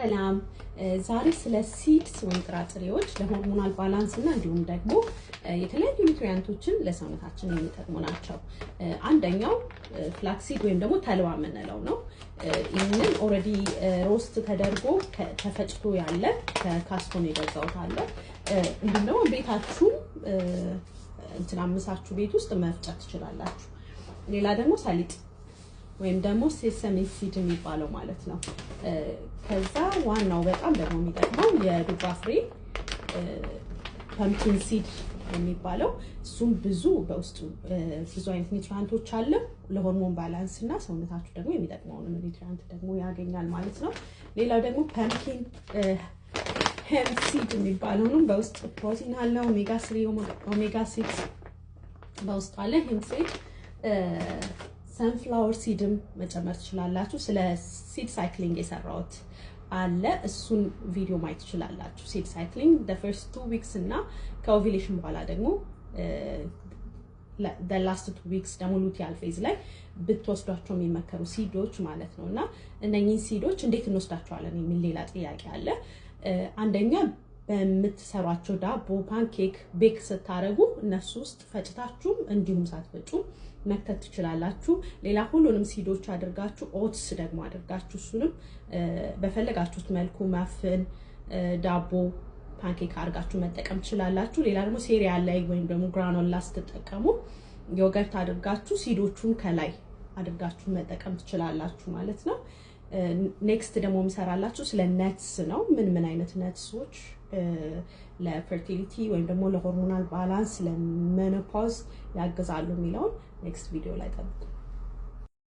ሰላም፣ ዛሬ ስለ seeds ወይም ጥራጥሬዎች ለ hormonal balance እና እንዲሁም ደግሞ የተለያዩ nutrient ኦችን ለሰውነታችን የሚጠቅሙ ናቸው። አንደኛው flaxseed ወይም ደግሞ ተልባ የምንለው ነው። ይህንን already roast ተደርጎ ተፈጭቶ ያለ ከ Costco ን የገዛሁት አለ። እንዲሁም ደግሞ ቤታችሁም እንትን አምሳችሁ ቤት ውስጥ መፍጨት ትችላላችሁ። ሌላ ደግሞ ሰሊጥ ወይም ደግሞ sesame seed የሚባለው ማለት ነው። ከዛ ዋናው በጣም ደግሞ የሚጠቅመው የዱባ ፍሬ pumpkin seed የሚባለው፣ እሱም ብዙ በውስጡ ብዙ አይነት nutrient ኦች አለ። ለ hormone balance እና ሰውነታችሁ ደግሞ የሚጠቅመውን nutrient ደግሞ ያገኛል ማለት ነው። ሌላው ደግሞ pumpkin hemp seed የሚባለውንም በውስጡ ፕሮቲን አለው። omega 3፣ omega 6 በውስጡ አለ። Hemp seed፣ sunflower seed ም መጨመር ትችላላችሁ። ስለ seed cycling የሰራሁት አለ፣ እሱን ቪዲዮ ማየት ትችላላችሁ። Seed cycling first 2 weeks እና ከ ovulation በኋላ ደግሞ last 2 weeks ደግሞ luteal phase ላይ ብትወስዷቸው የሚመከሩ seed ኦች ማለት ነው። እና እነኚህን seed ኦች እንዴት እንወስዳቸዋለን የሚል ሌላ ጥያቄ አለ። አንደኛ በምትሰሯቸው ዳቦ፣ pancake፣ bake ስታደርጉ እነሱ ውስጥ ፈጭታችሁም እንዲሁም ሳትፈጩ መክተት ትችላላችሁ። ሌላ ሁሉንም seed ኦች አድርጋችሁ፣ oats ደግሞ አድርጋችሁ እሱንም በፈለጋችሁት መልኩ muffin፣ ዳቦ፣ pancake አድርጋችሁ መጠቀም ትችላላችሁ። ሌላ ደግሞ cereal ላይ ወይም ደግሞ granola ስትጠቀሙ yogurt አድርጋችሁ seed ኦቹን ከላይ አድርጋችሁ መጠቀም ትችላላችሁ ማለት ነው። Next ደግሞ የምሰራላችሁ ስለ nuts ነው። ምን ምን አይነት nuts ኦች ለ fertility ወይም ደግሞ ለ hormonal balance፣ ለ menopause ያግዛሉ የሚለውን next ቪዲዮ ላይ ጠብቁ።